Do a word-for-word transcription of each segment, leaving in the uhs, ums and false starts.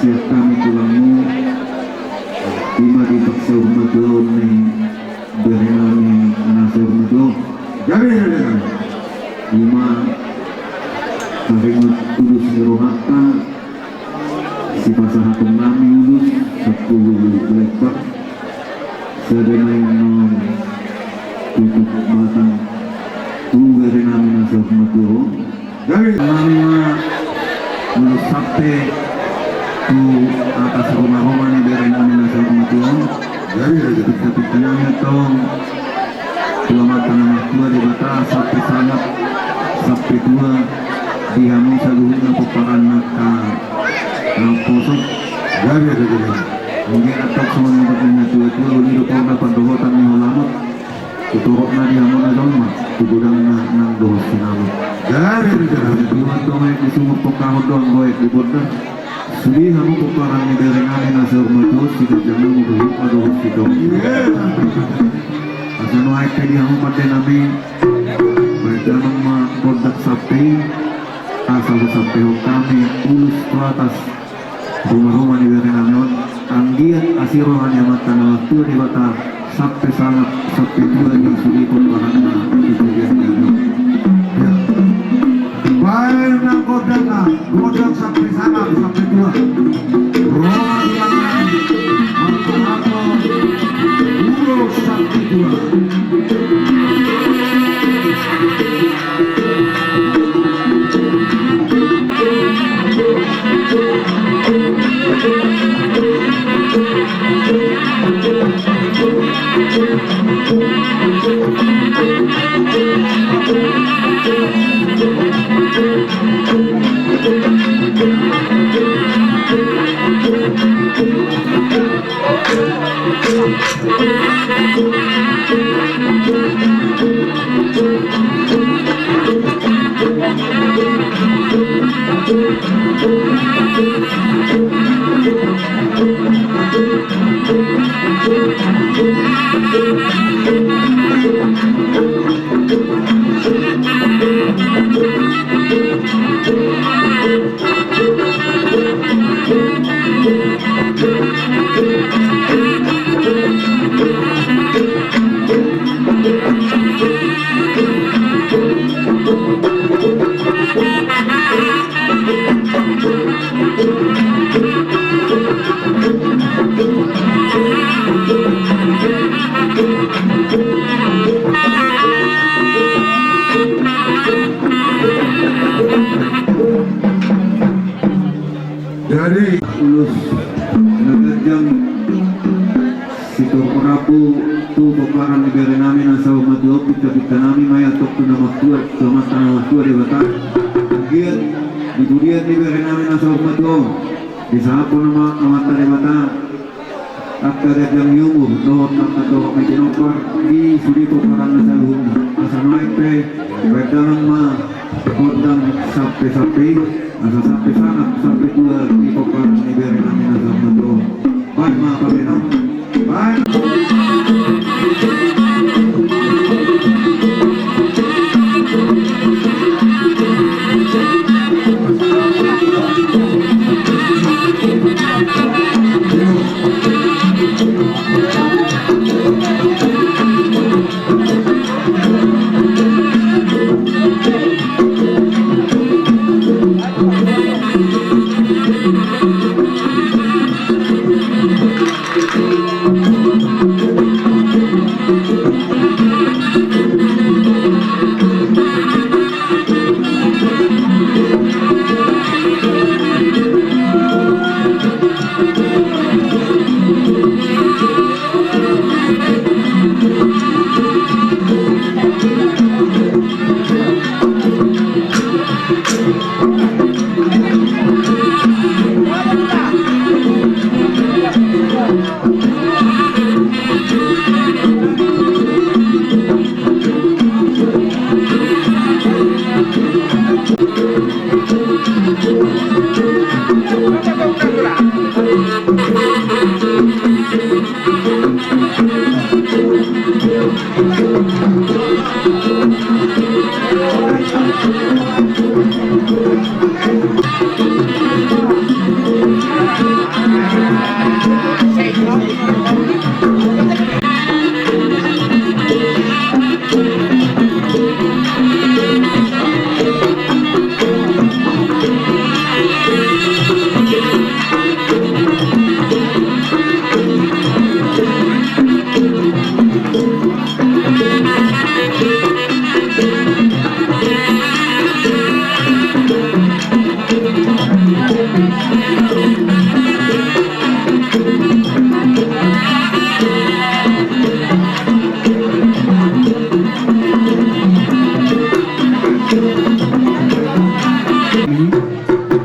Siap hami tulangmu, ima di paksa umat lawan ni bere nami na saur matua on. Gabe, gabe, gabe. Ima taringot ulos ni rohanta, sipasahaton nami ulos sampulu lek, sada ma i na tutup batang tu bere nami na saur matua on. Gabe. Nami ma ulos sampe tu atas ruma-ruma ni bere nami na saur matua on. Gabe, gabe. Pinta-pinta nami antong tu Amanta na martua Debata, sampe sangap, sampe tua, di hamu saluhutna pomparan na angka na poso. Gabe, gabe, gabe. Mungkin antong songon na didok ni na tua-tua, uli do porda pandohotan ni holamot. Tu torop na di hamu na jolma, tu godang na nang dohot sinamot. Gabe, gabe, gabe. Ima antong aek di sumur, pongkahon do anggo aek di bonda. Sude hamu pomparan ni bere nami na saur matua on, siganjang hamu dohot ma dohot sitongkin. Asa nuaeng pe di hamu pande nami, baen damang ma gondang sampe i, asa husampehon hami ulos tu atas ruma-ruma ni bere nami on, anggiat asi roha ni Amanta na martua Debata, sampe sangap, sampe tua di sude pomparanna di sude ni ari on. Ya. Baen ma gondangna, gondang sampe sangap, sampe tua. Roha tulang nami, marpahaton ulos sampe tua. Jadi, ulos na ganjang sitorop rambu tu pomparan ni bere nami na saur matua on, pinta-pinta nami ma i antong tu na martua, tu Amanta na martua Debata. Anggiat di pudian ni bere nami na saur matua on, disahaphon ma Amanta Debata angka ganjang ni umur dohot angka torop ni pinompar di sude pomparanna saluhutna. Asa nuaeng pe baen damang ma gondang sampe-sampe i, asa sampe sangap sampe tua di pomparan ni bere nami na saur matua on. Baen ma pamenon. Baen.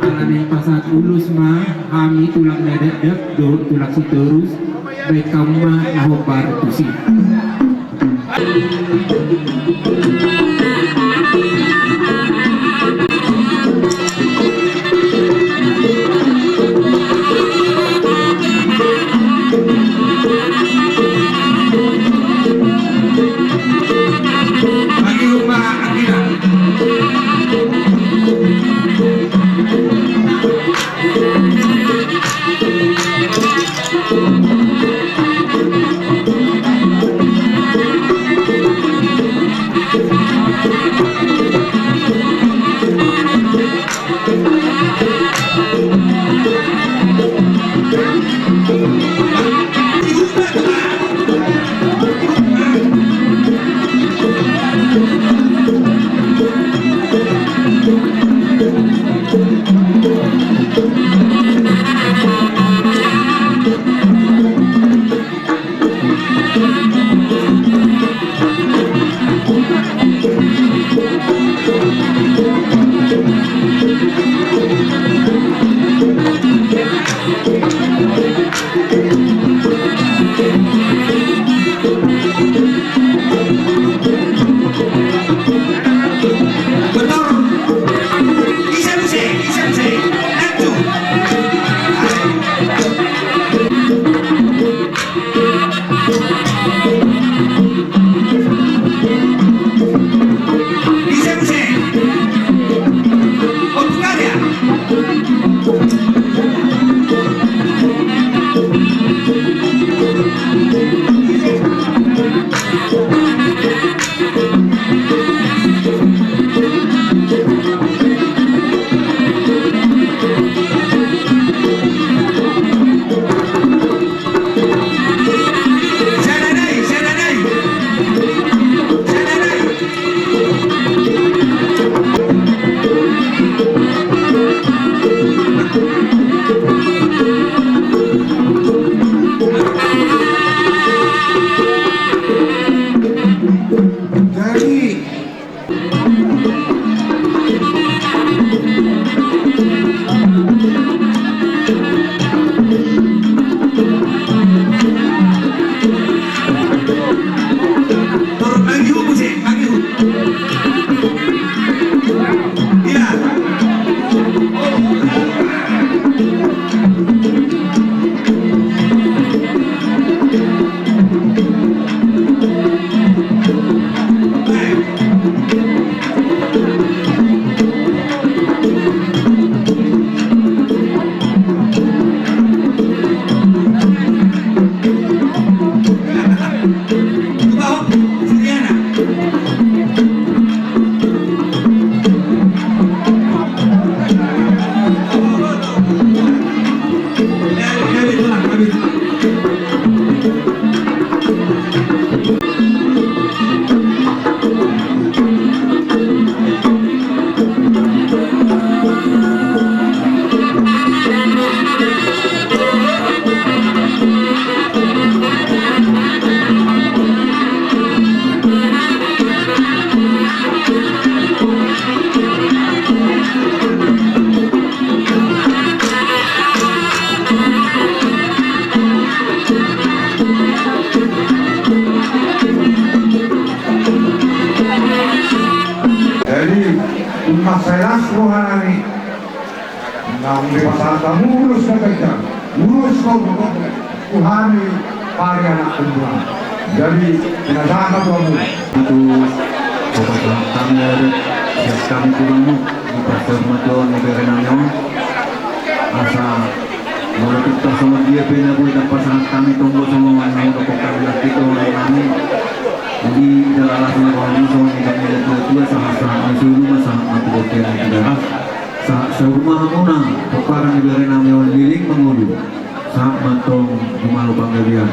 Alani pasahat ulos ma hami tulang na dakdak dohot tulang Sitorus, baen hamu ma na hombar tusi. Tuhan nami, naung dipasahat hamu ulos na ganjang, ulos na gogok tu hami parianak tumbuhan. Jadi, pinasahat ma tu hamu. Itu, sobat hami adat, siap hami tulang mu, di pasar majon, di bere nami on. Asa, molo tung songon dia pe na boi tapasahat hami tonggo songon na hudok hami nanti tu hami. Jadi, jala langsung rohani songon na nidok ni natua-tua, sahat-sahat ni solu ma sahat ma tu bontean ni daerah. Sahat saur ma hamuna, pomparan ni bere nami on leleng mangolu. Sahat ma tong jumalo panggabean,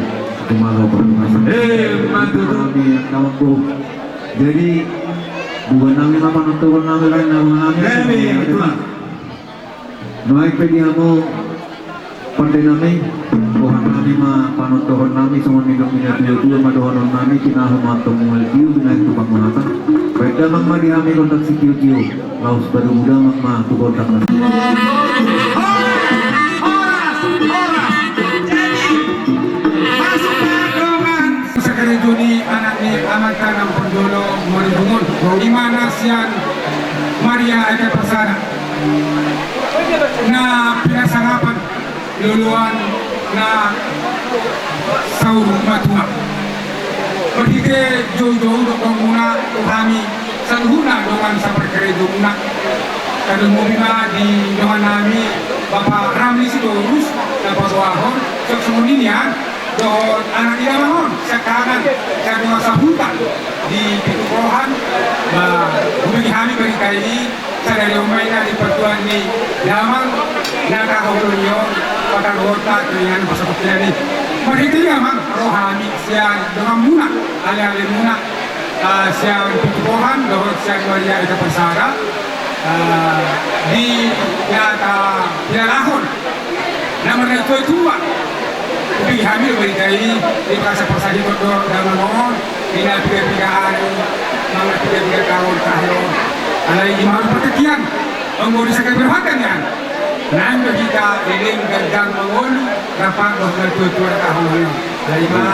jumalo parnapasan. Eh, ma tutu. Kami angka amangboru. Jadi, buat nami ma panonton nami, lain nami. Nami, betul. Nuaeng pe di hamu pande nami, boha nami ma panontohon nami, songon nidok ni natua-tua ma dohonon nami, tinahu ma antong mual tiu, binahen tu panguhatan. Baen damang ma di hami gondang sitio-tio, laos padomu damang ma tu gondang na. Horas, horas, horas. Jadi, masuk ma dongan sakarejo ni anak ni amanta na parjolo marujung on, i ma na sian Maria Ekapersada. Na pinasarapan loloan na saur matua. Marhite jou-jou dohononmuna tu hami saluhutna dongan saparkarejomuna. Tarlumobi ma di dongan nami Bapa Ramli Sitorus na paboahon, songon i nian dohot anak ni damang on sian Kangan, sian dongan sahuta di Pitu Pohan. Ba, hubege hami barita i, sadari on ma i na di partuaon ni damang na tahaholongi on, pataruhonta tu inganan pasatongkinan i. Marhite i amang, ro hami sian donganmuna, ale-alemuna, ah, sian Pitu Pohan dohot sian Maria Ekapersada, ah, di na tapilalahon na marnatua-tua. Hubege hami do barita i, di parsaporsahiton do damang on, di na piga-piga ari, manang piga-piga taon terakhir on. Alai i ma partingkian, anggo di sangkap berhatan nian. Nang do hita leleng ganjang mangolu, rap dohot natua-tua na tahaholongi on. Alai i ma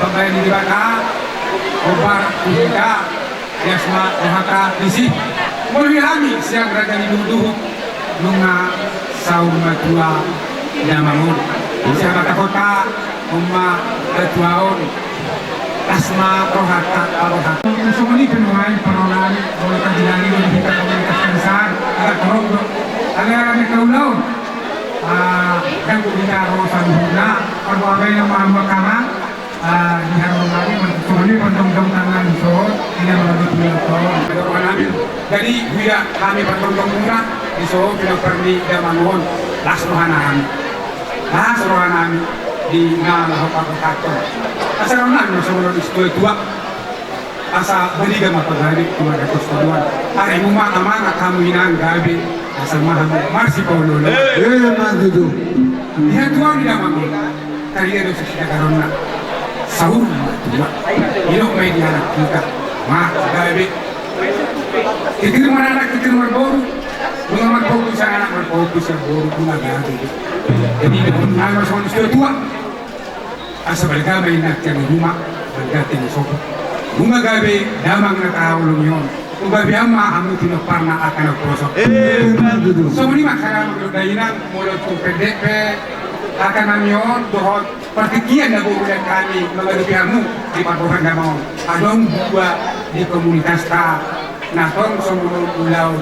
pambahen ni Debata, hombar tu hita, ias ma rohanta disi. Molo di hami sian raja ni duhut-duhut, nunga saur matua damang on. Di sian hata kota, on ma hatuaon, las ma rohanta, rohanta. Songon i pe nuaeng parrohahon nami, molo tadinari do di hita komunitas Kalisari, ala torop do. Ala ala ni kaulaon. Ah, dang do hita ro saluhutna, parboa baen ma hamu angka amang. Ah, di haroro nami, songon i pandongdong tangan so, ina mangadu pulang tong. Jadi, huida hami pandongdongmuna, di so, pinompar ni damang on, las roha nami. Las roha nami, di na laho pagotakhon. Asa ro nami, songon i di situa-tua. Asa baliga ma pagabe, tu marga Tostobuan. Ari muna amang, hamu inang gabe, asa ma hamu marsipaolo-olo. Eh, ma tutu. Di hatuaon ni damang on. Taida do sisitagaronna. Saur matua. Didok ma i di anak hita. Ma gabe. Titir maranak, titir marboru. Nunga marpahompu sian anak, marpahompu sian boru, nunga gabe. Jadi, nunga songon i situa-tua. Asa baliga ma i nang sian ruma, baliga sian sopo. Nunga gabe damang na tahaholongi on. Gabean ma hamu pinomparna angka na poso. Eh, ma tutu. Songon i ma angka amang dohot inang, molo tung pendek pe hata nami on dohot partingkian na boi hami mangadopi hamu di parboruon damang on. Adong dua di komunitasta na tong songon ulaon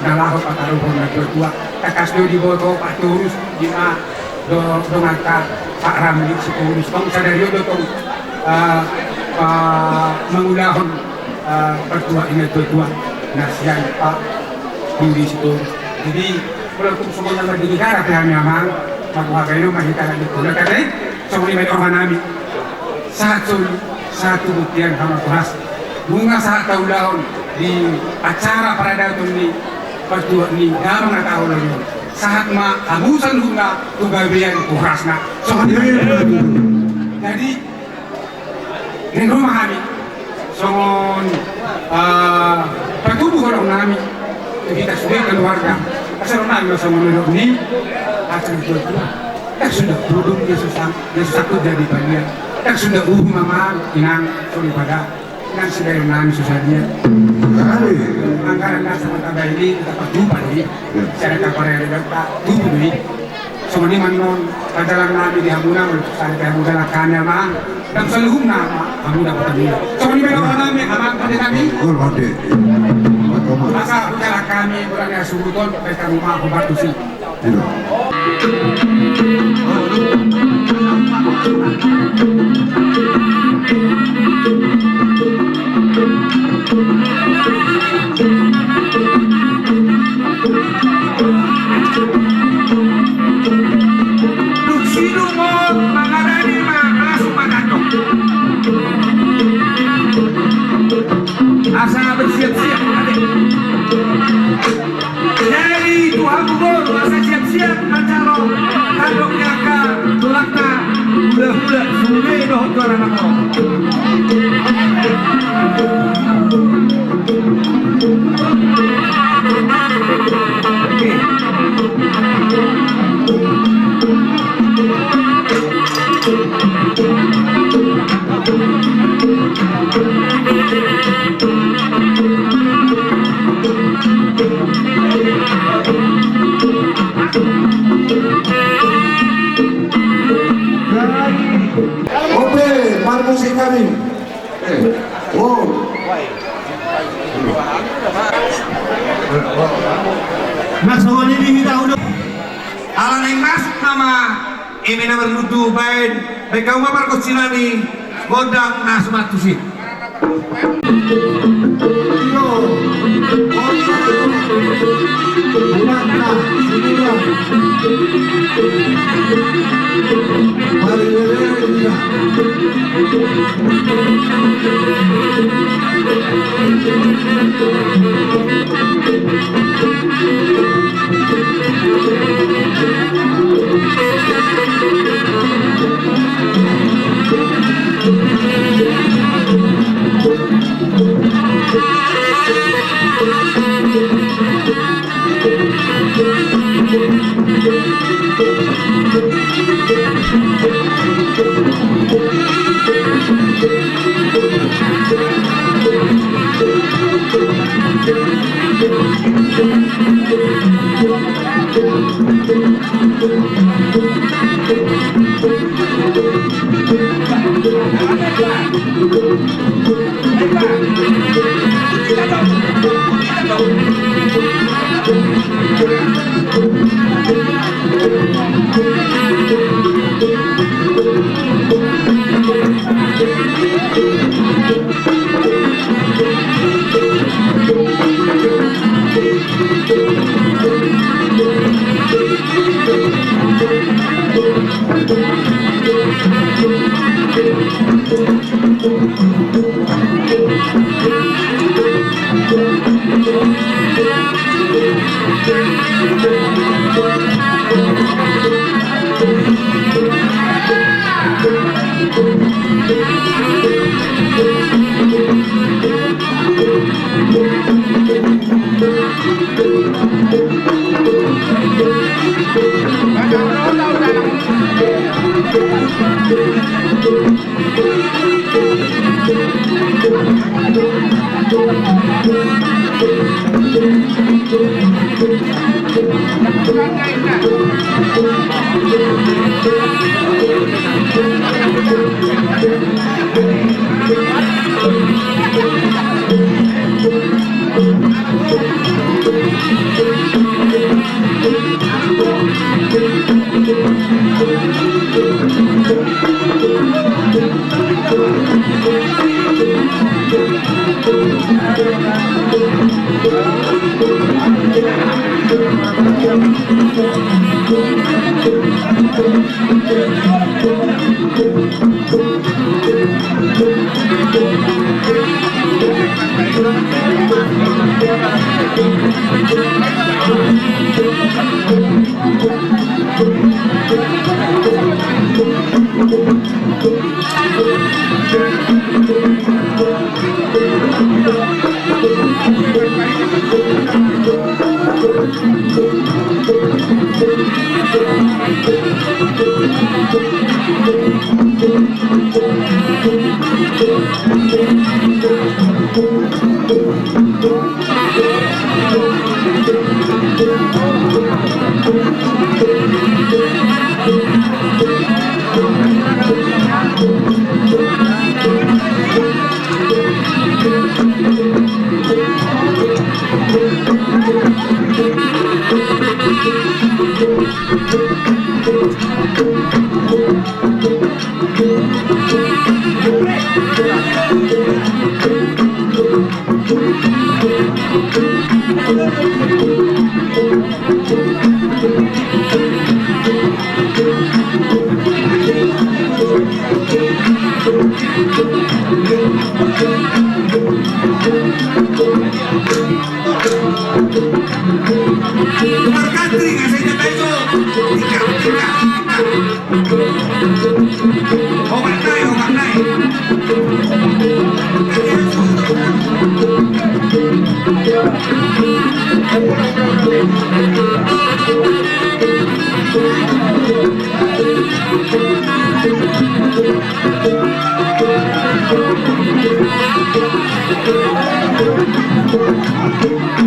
na laho pataruhon natua-tua. Tangkas do diboto Pak Torus, i ma do donganta Pak Ramli Sitorus. Tong sadari on do tong, eh, eh, mangulahon, eh, partua ni natua-tua na sian Pak Duri Sitorus. Jadi, molo tung songon na mandiri hara pe hami amang, marboha baenon ma hita na di pola tadai, songon i ma i roha nami. Sahat solu, sahat tu bontean hamu na horas. Nunga sahat taulahon di acara paradaton ni partua ni damang na tahaholongi on. Sahat ma hamu saluhutna tu gabean tu horasna. Songon i. Jadi, naeng ro ma hami songon, eh, patubu holong nami tu hita sude keluarga. Asa ro nami songon na nidok ni acara tua-tua. Ndang suda hudung dia susah, dia susah tu jadi panitia. Ndang suda uhum amang inang, songon i pada. Nang sibaen nami so sadia. Anggaran na so mata baen i, kita patupa do i. Sada kaparean data tubu do i. Songon i ma annon parjalanannami di hamuna, molo tung sada pe hamu jalang hami amang, dan saluhutna ma hamu dapotan i. Songon i ma dohononnami amang pande nami. Masa hamu jalang hami, bola ni hasuhuton, baen hamu ma hombar tusi. Dung sidung on mangalani ma langsung manandok. Asa bersiap-siap ate. Jadi tu hamu boru asa siap-siap manjalo tandok ni angka tulangna, hula-hula, sude dohot tu anak. Oke, marmusik kami. Masuk ini kita udah. Ala naeng masuk nama eme na marmutu baen, baen hamu ma pargonsi nami gondang na suman tusi.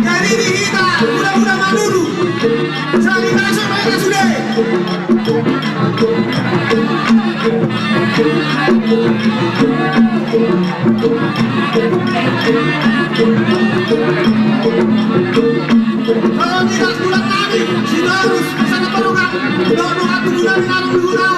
Jadi di hita, muda-muda Manurung. Sari masuk mereka sudah. Kalau tidak bulan kami, Sitorus, di sana perlukan. Dono atu bulan kami dulu.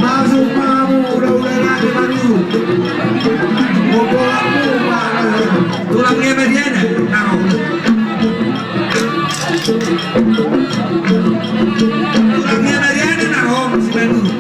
Masuk ma hamu hulahula nami Manurung. Gogo hamu ma. Tulang ni Mariana na ro. Tulang ni Mariana na ro si Manurung.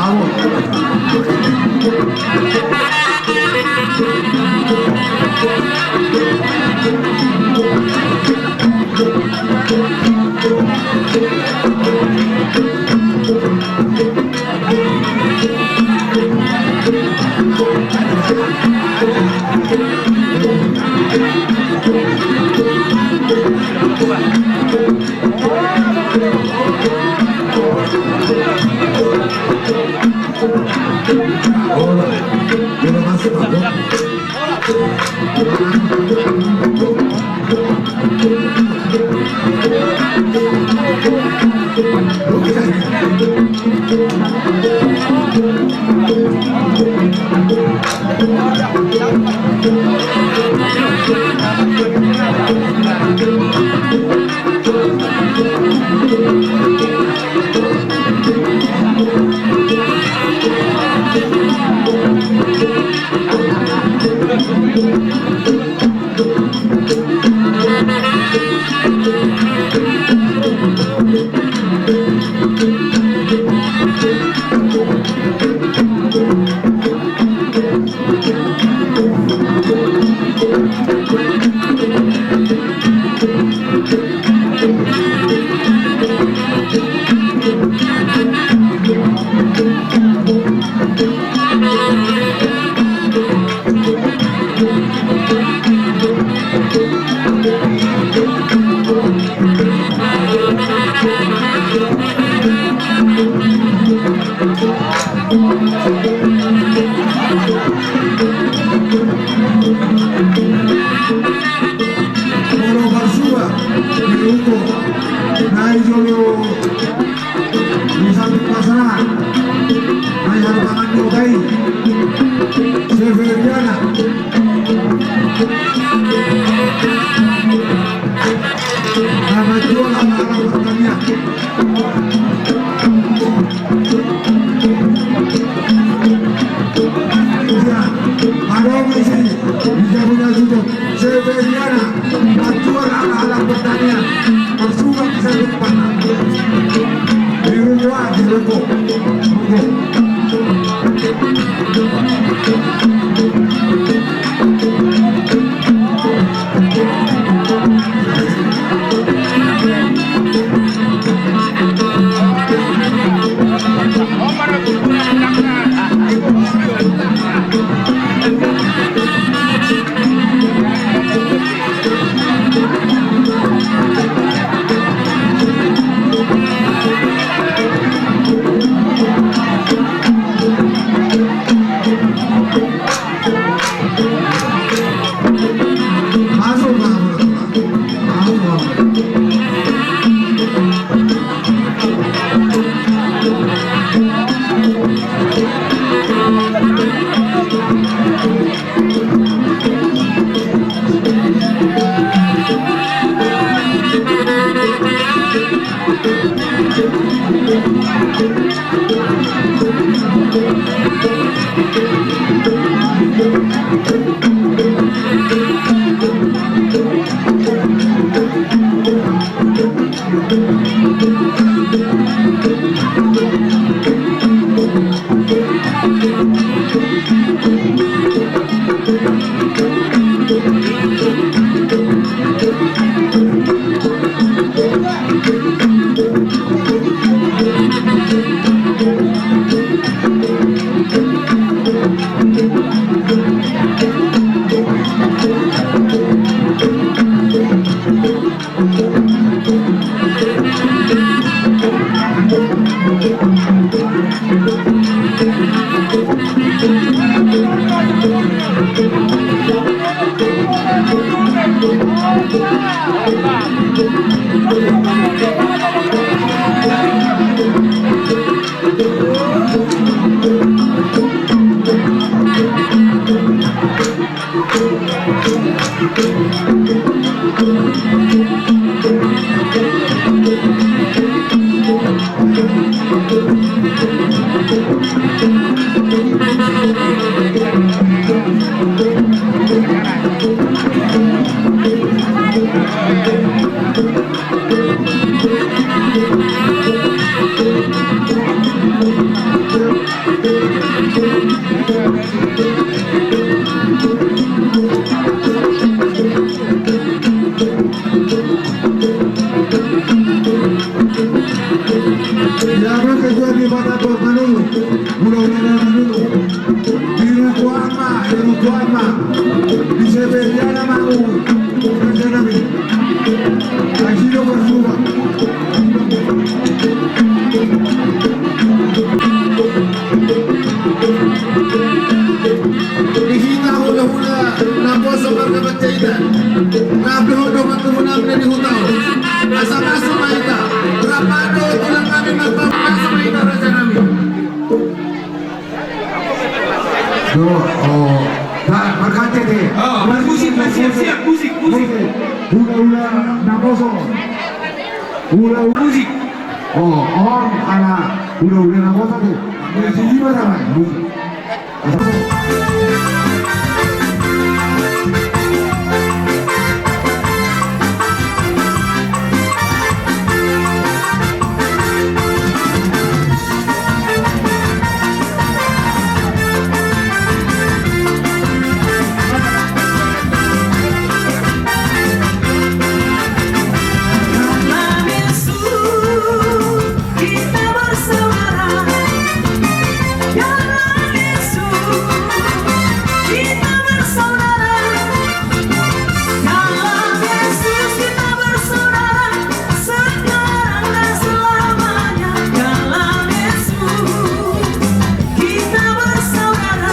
Molo marsuha di ruko na di jolo, di samping pasar, na di harapangan ni Ogai, Severiana. Na manjual alat-alat pertanian. Iya, adong isi, bisa punya juga. Severiana, manjual alat-alat pertanian. Marsuha di samping pasar. Di ruko, di ruko. Ruko. Di ruku ama, di ruku ama. Di Siberiana mau. Raja nami. Kasih do bersumpah. Di hita hulahula naposo marga Panjaitan, na pe hot dohot tubu nami na di huta on. Asa masuk ma hita. Rap do tulang nami, marpasu ma hita, raja nami. Do, o, da, markancet, e. O, marmusik, marmusik, siap, musik, musik. Hulahula naposo. Hula musik. O, on ala hulahula naposo tu. Musik i ma, damang, musik. Dalam Yesus kita bersaudara. Dalam Yesus kita bersaudara. Dalam Yesus kita bersaudara. Sekarang dan selamanya. Dalam Yesus kita bersaudara.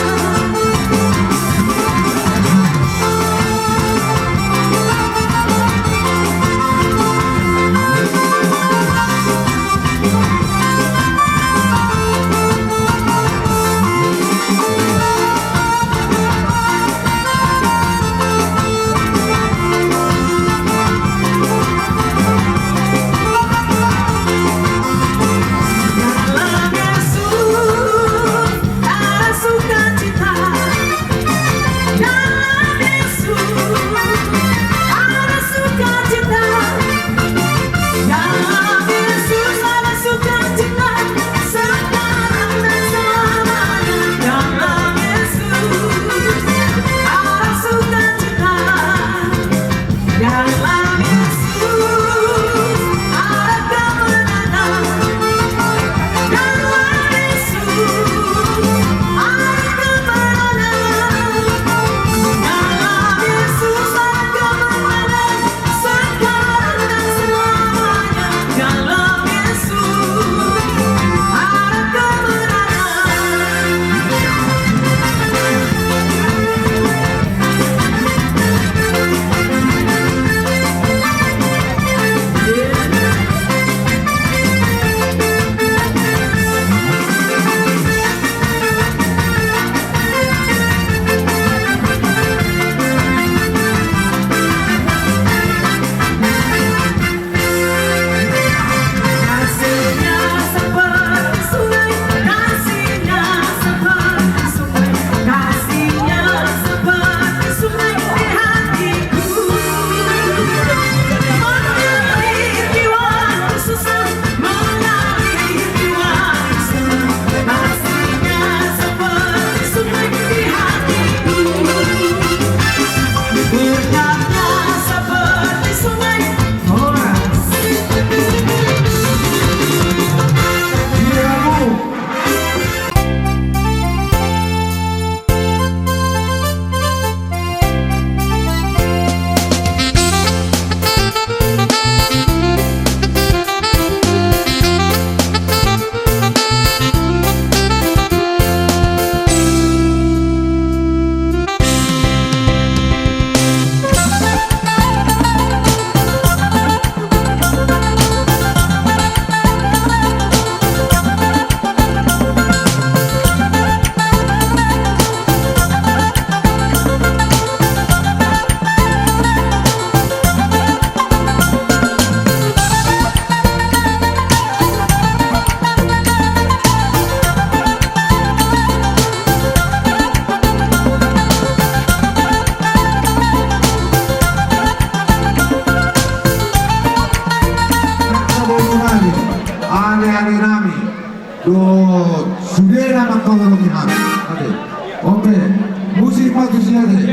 Ale, ale nami. Dohot sude na mangkaholongi hami. Oke. Oke. Musik ma tusi ate.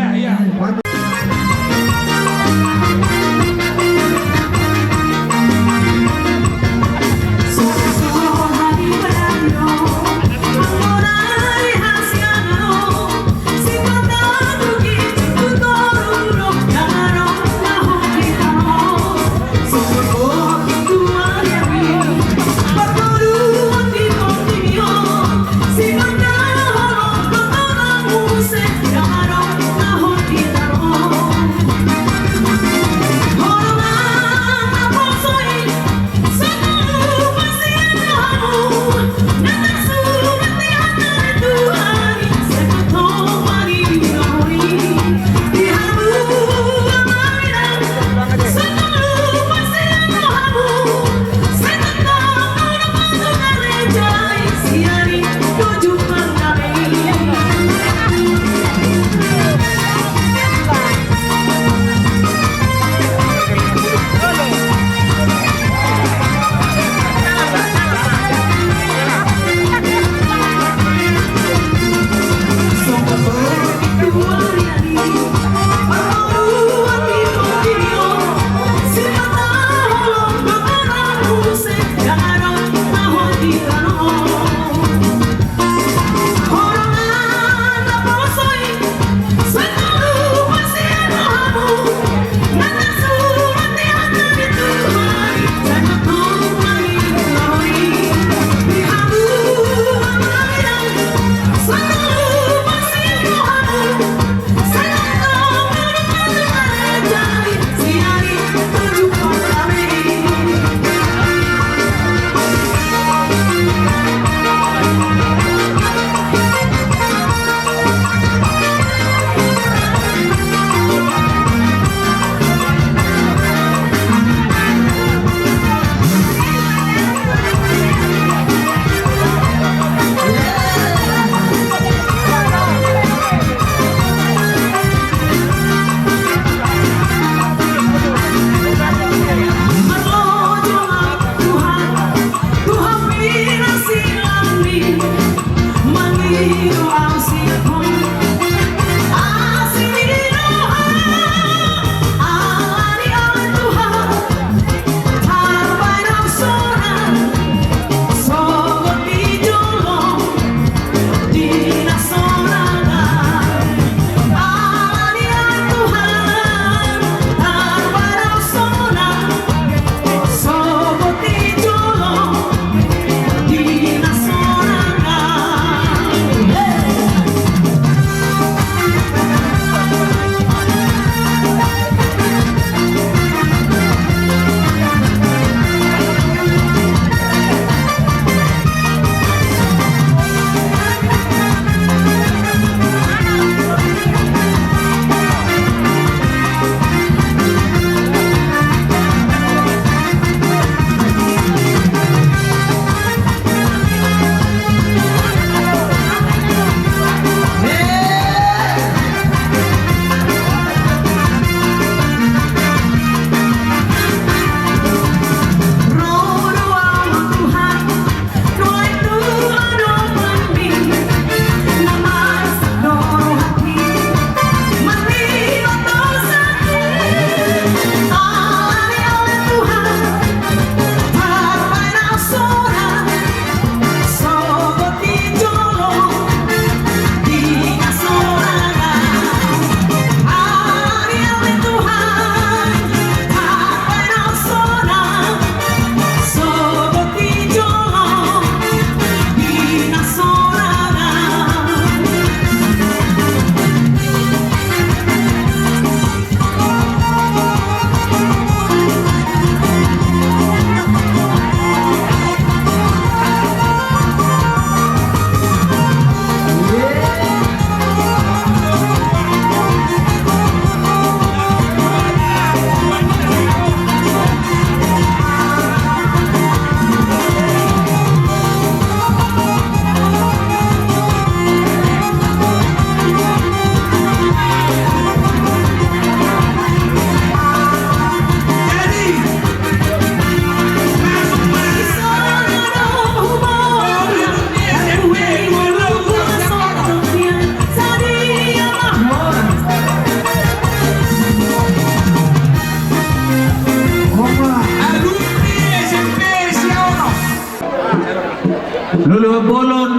Loloan bolon,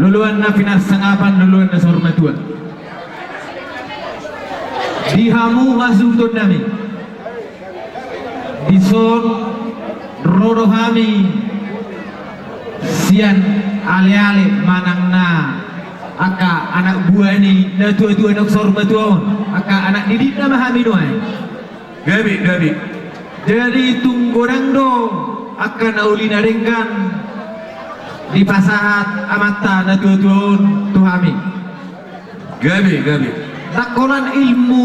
loloan na pinarsangapan, loloan na saur matua. Di hamu hasuhuton nami, dison ro do hami sian aleale manang na angka anak buah ni natuatua na saur matua on, angka anak didikna ma hami nuaeng. Gabe, gabe. Jadi tung godang do angka na uli na denggan dipasahat amanta natuatua on tu hami. Gabe, gabe. Ndang holan ilmu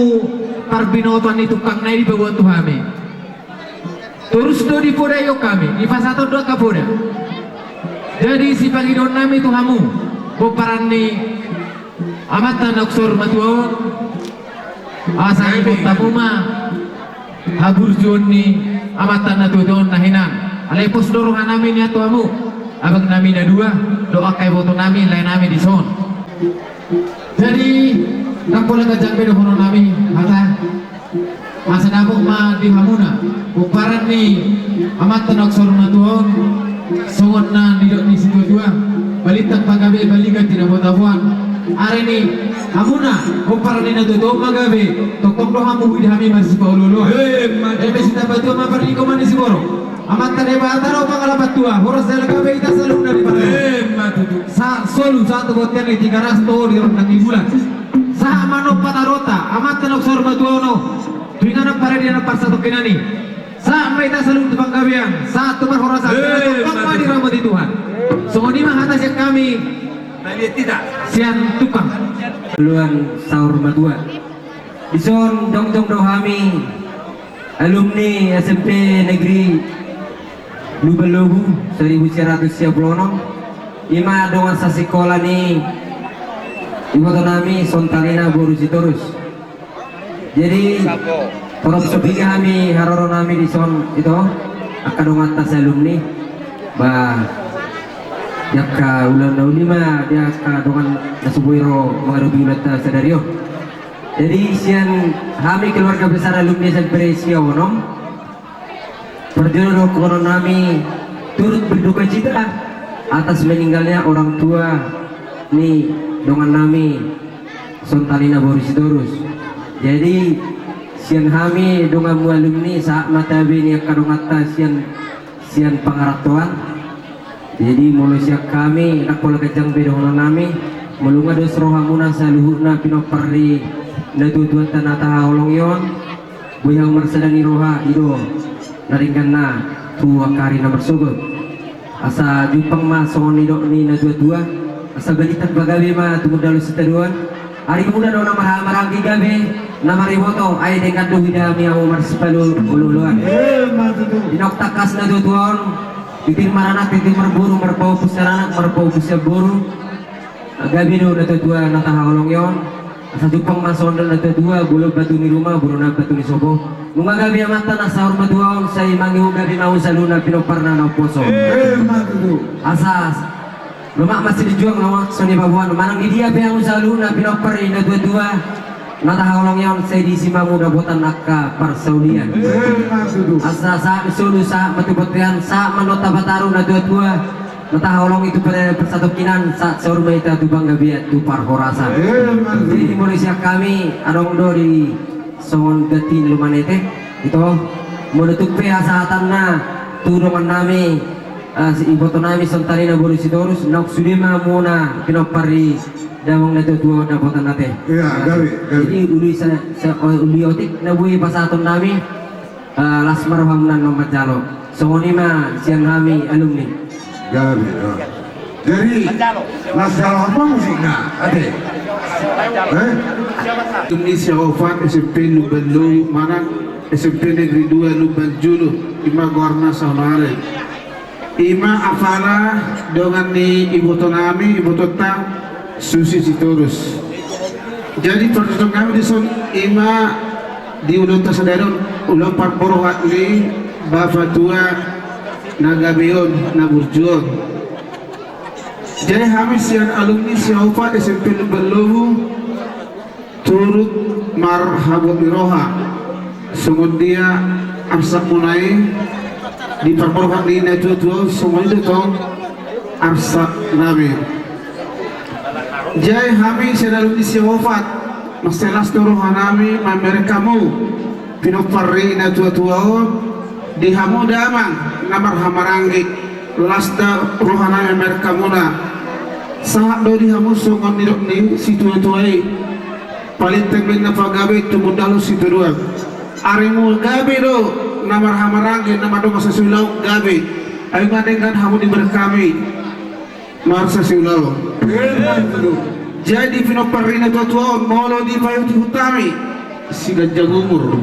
parbinotoan ni tungkangna i dipaboan tu hami. Torus do dipodaion hami, dipasahaton do angka poda. Jadi sipangidoon nami tu hamu, pomparan ni amanta na saur matua on, asa ingot hamu ma haburjuon ni amanta natuatua on na hinan. Alai pos do roha nami nian tu hamu, abang nami na dua dohot angka iboto nami, lae nami dison. Jadi ndang pola ganjang be dohonon nami hata. Asa dapot ma di hamuna pomparan ni amanta na saur matua on, songon na nidok ni situatua: Balintang pagabe, balinggan tinabo-taboan. Ari ni hamuna pomparan ni natuatua on ma gabe, tongtong do hamu huida hami marsipaolo-oloan. Emma tutu. Eme sitamba tua ma pardingkoman ni siborok. Amanta Debata do pangalapan tua, horas jala gabe hita saluhutna di pardaon. Emma tutu. Sahat solu, sahat tu bontean ni Tigaras, toho di rondang ni bulan. Sahat ma on pataronta, amanta na saur matua on, tu inganan paradian parsatongkinan i. Sahat ma hita saluhut tu panggabean, sahat tu parhorasan. Emma tutu. Tongtong ma diramoti Tuhan. Songon i ma hata sian hami. Sian tungkang. Loloan saur matua. Dison jongjong do hami alumni S M P Negeri Lumban Lobu seribu sembilan ratus tiga puluh enam. I ma dongan sasikola ni iboto nami Sontanina boru Sitorus. Jadi torop so piga hami haroro nami dison, ito, angka donganta si alumni. Ba Di angka ulaon na uli ma di angka dongan na so boi ro mangadopi ulaonta sadari on. Jadi sian hami keluarga besar alumni S M P Sia onom, parjolo dohonon nami turut berduka cita atas meninggalnya orang tua ni dongan nami Sontalina boru Sitorus. Jadi sian hami donganmu alumni, sahat ma tabe ni angka donganta sian, sian pangarantoan. Jadi molo sian hami ndang pola ganjang be dohonon nami, molo nunga dos rohamuna saluhutna pinompar ni natuatuanta na tahaholongi on, boi hamu marsada ni roha, i do na dengganna tu angka ari na marsogot. Asa jumpang ma songon nidok ni natuatua, asa balintang pagabe ma tumundalhon sitadoan. Ari muna do na marhahamaranggi gabe, na mariboto, ai denggan do huida hami hamu marsipaolo-oloan. Emma tutu. Didok tangkas natuatua on, titir maranak, titir marboru, marpahompu sian anak, marpahompu sian boru. Gabe do natuatua na tahaholongi on. Asa jumpang ma songon nidok natuatua, bolon batu ni ruma, bolon batu ni sopo. Nunga gabe amanta na saur matua on, sai mangihut gabe ma hamu saluhutna pinomparna na umposo. Emma tutu. Asa lomak ma silinjuang, lomak so nibaboan, manang di dia pe hamu saluhutna pinompar ni natuatua na tahaholongi on, sai diisi ma hamu dapotan angka parsaulian. Emma tutu. Asa sahat ni solu, sahat ma tu bontean, sahat ma dohot hata pataru natuatua na tahaholongi tu per-, parsatongkinan, sahat saur ma hita tu panggabean, tu parhorasan. Emma tutu. Jadi molo sian hami adong do di songon ganti ni lumanetek, ito, molo tung pe hasahatanna tu dongan nami, eh, si iboto nami Sontalina boru Sitorus, naung sude ma hamuna pinompar ni damang natuatua on dapotan ate. Iya, gabe, gabe. Jadi uli sa-, sa-, uli otik na boi pasahaton nami, eh, las ma rohamuna annon manjalo. Songon i ma sian hami alumni. Gabe, ah. Jadi, las jalo apa musikna? Ate. Eh? Alumni sia opat S M P Lumban Lowu manang S M P Negeri dua Lumban Julu, i ma goarna saonari. I ma apala dongan ni iboto nami, ibotonta Susi Sitorus. Jadi parjolo nami dison i ma di ulaonta sadari on, ulaon parborhat ni bapatua na gabe on, na burju on. Jadi hami sian alumni sia opat S M P Lumban Lowu turut marhabot ni roha. Songon dia arsakmuna i di parborhat ni natuatua on, songon i do tong arsak nami. Jadi hami sian alumni sia opat, mansai las do roha nami mamereng hamu pinompar ni natuatua on, di hamu damang na marhahamaranggi, las do roha nami mamereng hamuna. Sahat do di hamu songon nidok ni situatua i, palintang ma inna pagabe, tumundalhon sitadoan. Ari muna gabe do na marhahamaranggi, na mardongan sasiulaon gabe. Ai nunga denggan hamu dibereng hami marsasiulaon. Jadi pinompar ni natuatua on, molo dipaihutihut hami, siganjang umur.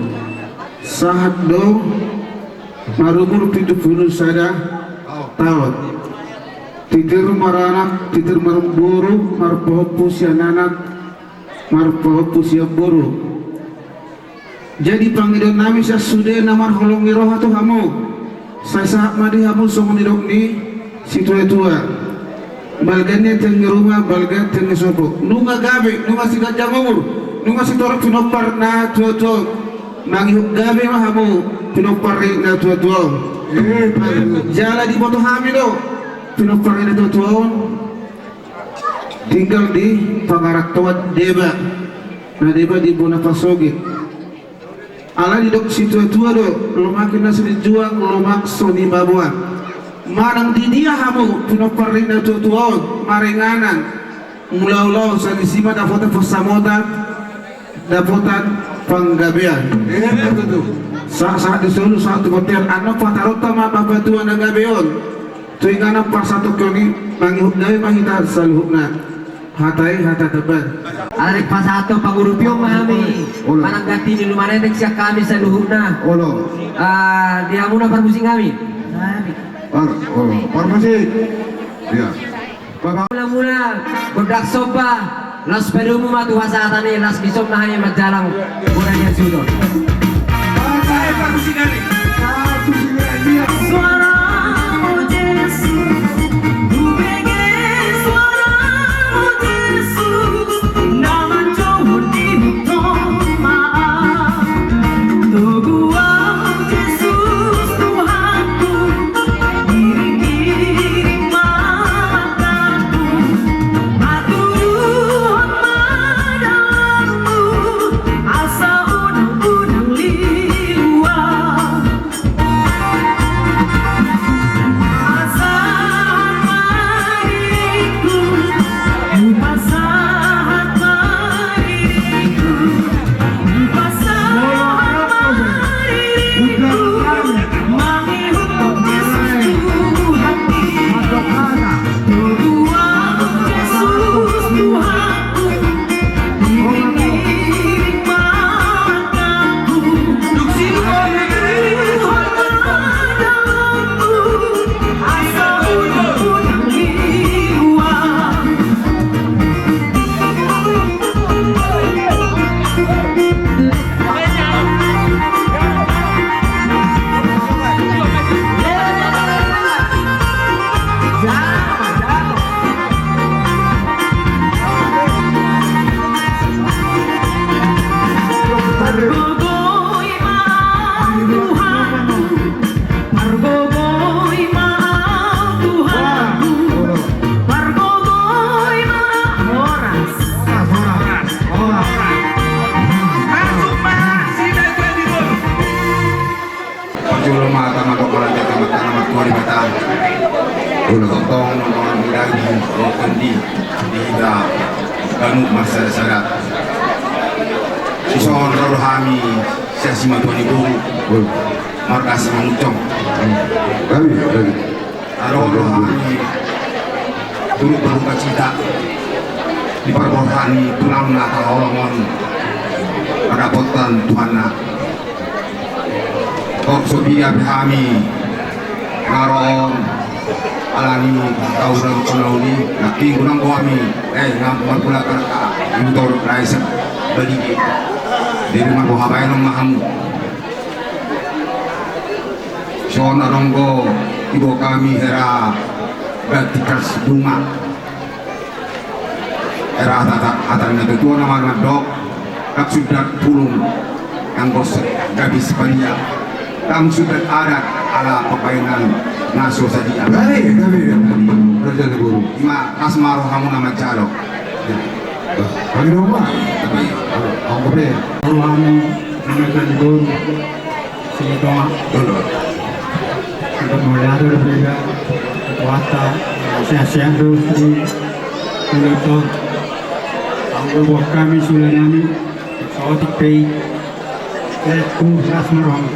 Sahat do marumur pitu pulu sada taon. Titir maranak, titir marboru, marpahompu sian anak, marpahompu sian boru. Jadi pangidoan nami sian sude na marholong ni roha tu hamu, sai sahat ma di hamu songon nidok ni situatua: Balga ni tiang ni ruma, balga tiang ni sopo. Nunga gabe, nunga siganjang umur, nunga sitorop pinompar natuatua on. Mangihut gabe ma hamu pinompar ni natuatua on. Jala diboto hami do pinompar ni natuatua on tinggal di pangarantoan deba, na deba di bona pasogit. Alai didok situatua do, lomak inna silinjuang, lomak so nibaboan. Manang di dia hamu pinompar ni natuatua on maringanan, mulaulaon, sai disi ma dapotan pansamotan, dapotan panggabean. Sahat, sahat di solu, sahat tu bontean, annon pataronta ma bapatua na gabe on tu inganan parsatongkinan i, mangihut gabe ma hita saluhutna. Hata i hata tebar. Alai pasahathon pangurupion ma hami. Olo. Manang ganti ni lumanetek sian hami saluhutna. Olo. Ah, di hamuna parmusik hami. Olo, olo. Parmusik. Iya. Mula-mula gondang somba, laos padomu ma tu hasahatan i, laos dison ma hami manjalang bona ni hasuhuton. Suara Jesus, ku bege Ganup marsada-sada. Dison ro do hami sian simatua ni boru, marga Simangunsong. Adong do hami turut berdukacita di parborhat ni tulang na tahaholongi on, maradophon Tuhanna. Tok so piga pe hami na ro on, alani tau na ro on, alani nangkin godang do hami, eh, nga marpula karka, intor raisa baligi. Jadi marboha baenon ma hamu. Dison adong do diboan hami hera ganti kas bunga. Hera hata, hata ni natuatua na mandok, ndang sundat pulung anggo gabis padia, ndang sundat adat ala pambahenan na so sadia. Baik, baik, baik. Raja ni boru. Ima, las ma rohamu na manjalo. Hami do ma. Hami. Hami do ma. Rohamu na manjalo. Sini tonga. Untuk melihat berbeda kuasa sehat-sehat terus di mulut. Anggo buat kami sudah nami saotik pei. Letku ras merong.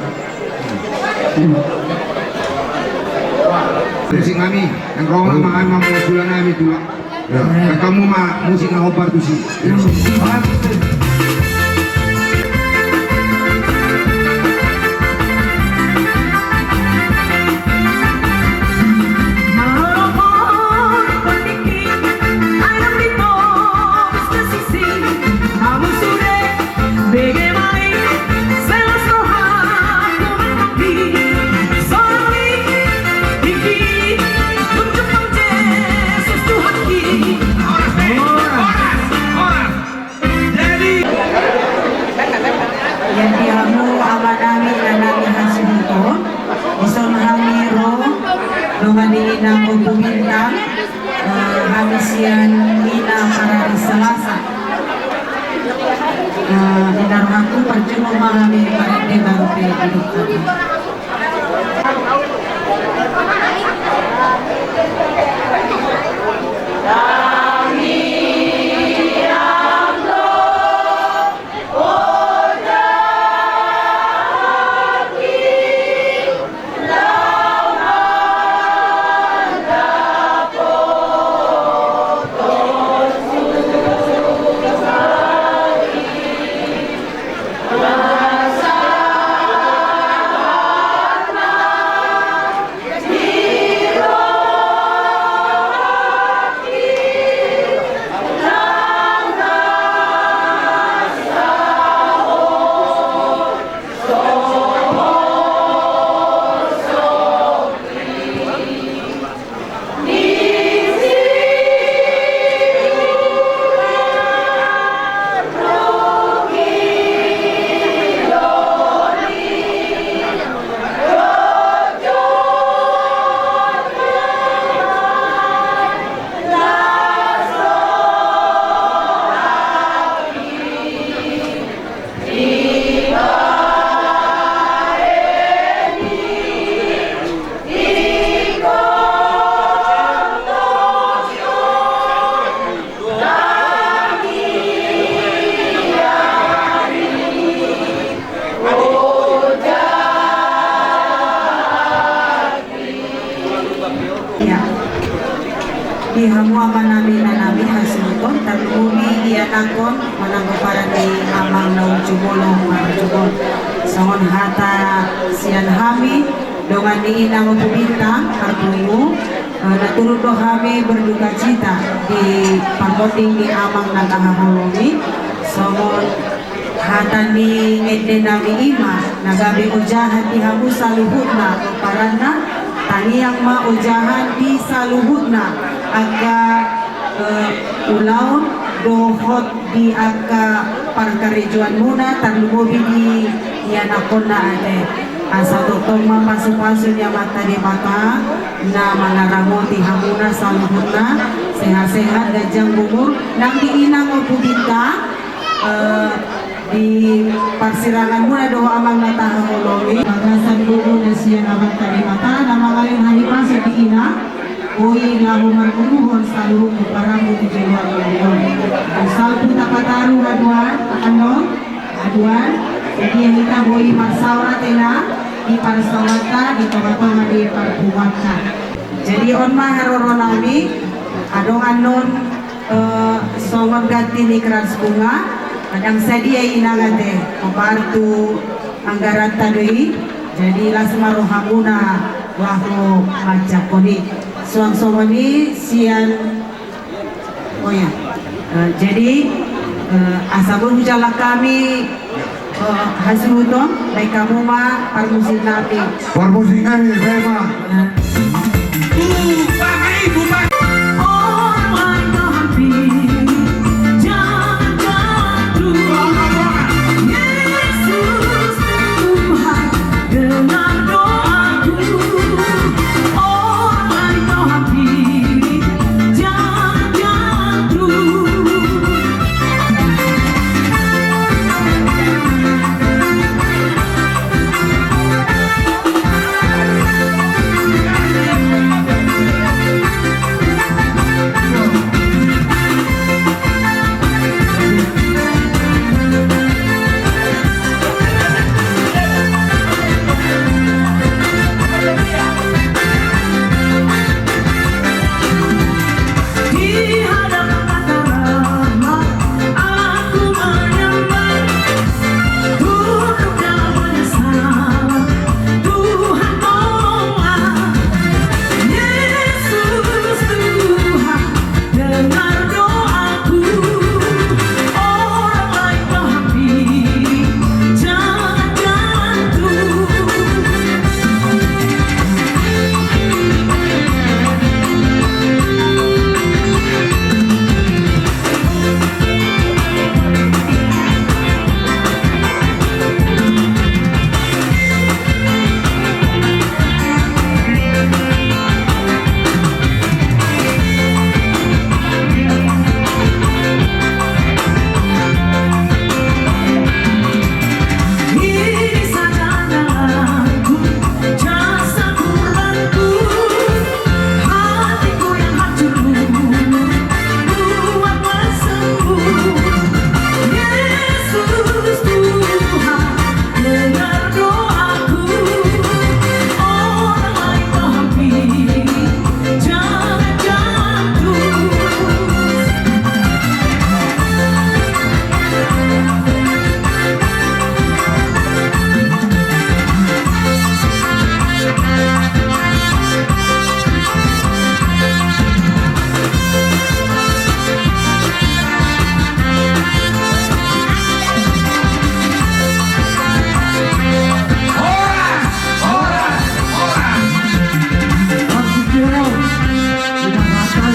Terus kami yang rongan mah emang sudah nami tulang. Ya. Kamu ma musik na hombar tusi. Ya. Jadi, jadi hamu amanami, inanami hasuhuton, dison hami ro dongan ni inang Ompu Bintang, eh, hami sian Mina Parari Salasa. Eh, inang rohangku, parjolo ma hami marende, baru pe duduk hami. Ya. Di hamu amanami, inanami hasuhuton, tarlumobi di anakkon manang pomparan ni amang na uju bolon marujung on. Songon hata sian hami, dongan ni inang Ompu Bintang, parpungu, eh, na turut do hami berdukacita di parmonding ni amang na tahaholongi, songon hata ni ende nami i ma, na gabe ojahan di hamu saluhutna, pomparanna, tangiang ma ojahan di saluhutna angka, eh, ulaon dohot di angka parkarejoanmuna, tarlumobi di ianakkonna ate. Asa tongtong ma pasupasu ni Amanta Debata na mangaramoti hamuna saluhutna, sehat-sehat, ganjang umur, nang di inang Ompu Bintang, eh, di parsiranganmuna dohot amang na tahaholongi. Bagasan gogo na sian Amanta Debata na mangalehon hahipason di inang, boi laho marpunguhon saluhut pomparanmu di joloan on. Jadi hita boi marsaor ate na di parsaoranta di tonga-tonga ni parpunguanta. Jadi on ma haroro nami, adong annon, eh, songon ganti ni keransbunga, ndang sadia i nang ate, hombar tu anggaranta do i. Jadi las ma rohamuna laho manjangkon i. Suang songon i sian Oh ya. Eh, jadi, eh, asa boi hujalo hami, eh, hasuhuton, baen hamu ma parmusik nami. Parmusik nami, baen ma. Eh.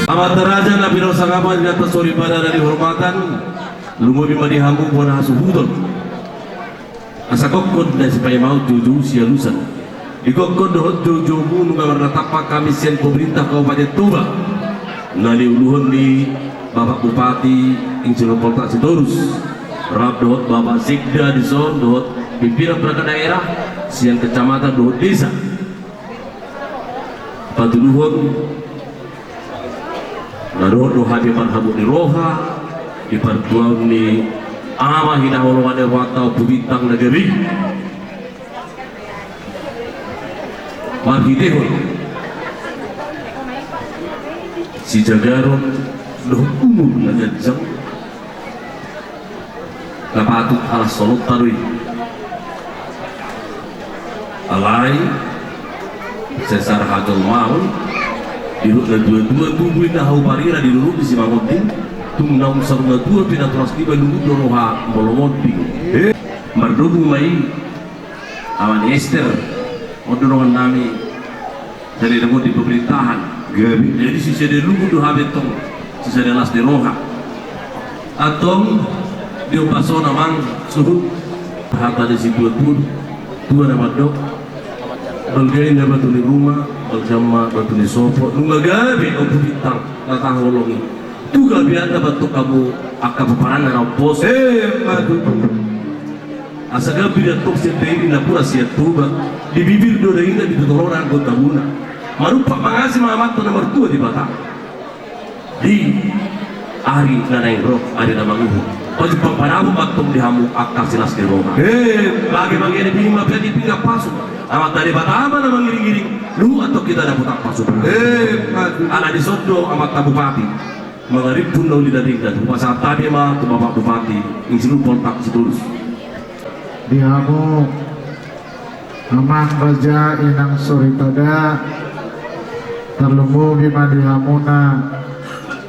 Amanta raja na pinasangapan di atas soripada na dihormatan, lumobi ma di hamu bona hasuhuton. Asa gokhon na sipaimaon joujou sialusan. Di gokhon dohot joujoumu nunga marnatampak hami sian pemerintah Kabupaten Toba, na niuluhon ni Bapak Bupati Insinyur Poltak Sitorus, rap dohot Bapak Sekda dison dohot pimpinan perangkat daerah sian kecamatan dohot desa. Patuluhon na dohot do hami marhabot ni roha di partuaon ni ama hinaholongan ni rohanta Ompu Bintang na gabe i. Marhitehon sijagaron dohot umur na ganjang. Na patut alas solot tano i. Alai sesar hajolmaon, didok na dua-dua tubu inna hau parira di lurung di Simangonding, tung naung saur matua pinaturas niba lungun do roha molo monding. Eh, mardomu ma i, Ama ni Ester, on do dongan nami. Jadi dohot di pemerintahan. Gabe. Jadi sisada lungun do hami tong, sisada las ni roha. Antong di ombas on amang suhut. Hata ni situa-tua, tua na mandok, balga inna batu ni ruma, balga ma batu ni sopo. Nunga gabe Ompu Bintang na taholongi. Tu gabeanna bantong hamu angka pomparanna na ompos. Eh, matu. Asa gabe di antong sian dairi na pura sian Toba, di bibir do daina, di tolonan do tabuna. Marumpak mangasi ma Amanta na martua Debata. Di ari na naeng ro, ari na manguhum. Pajumpang panabun ma antong di hamu angka silas ni roha. Eh. Bage-bage ni pinggan ma pinggan pasu. Amanta Debata ma na mangiring-iring. Luat antong hita dapotan pasu. Eh. Ala dison do amanta Bupati. Mangarimpun na uli na denggan, hupasahat hami ma tu Bapak Bupati, isi lupon tak sitorus. Di hamu amang raja, inang soripada, tarlumobi ma di hamuna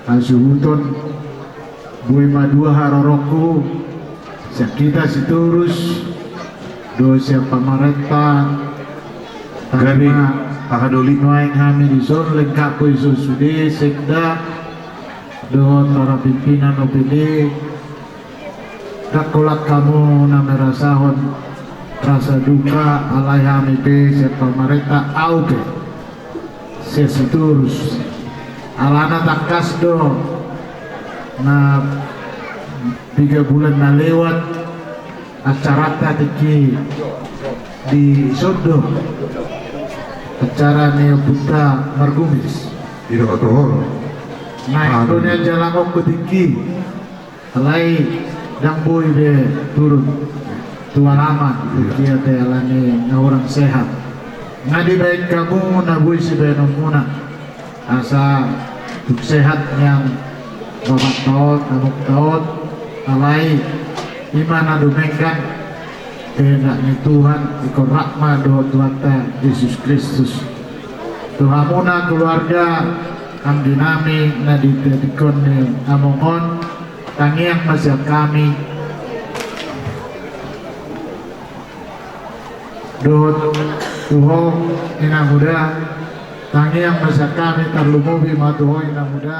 hasuhuton, boi ma dua haroroku, sian hita sitorus, dohot sian pamarenta. Gari, tama, tagadoli. Nuaeng hami dison, lengkap do dison sude, sekda, dohot para pimpinan O P D, ndang holan hamu na merasahon rasa duka, alai hami pe sian pamarenta, au pe sian sitorus. Alana tangkas do na piga bulan na lewat, acaranta tingki di son do, acara ni ompunta Margumis. Ida otohor. Naeng do nian jalangonku tingki, alai ndang boi be turun tu alaman. Iya. Tingki ate, alani na hurang sehat. Nga dibaen hamu na boi sibaenonmuna. Asa tung sehat nian bapak taon, amuk taon, alai ima na dumenggan kehendak ni Tuhan, ingkon rap ma dohot Tuhanta Jesus Kristus. Tu hamuna keluarga anggi nami na ditadingkon ni among on, tangiang ma sian hami. Dohot tu ho inang uda, tangiang ma sian hami, tarlumobi ma tu ho inang uda.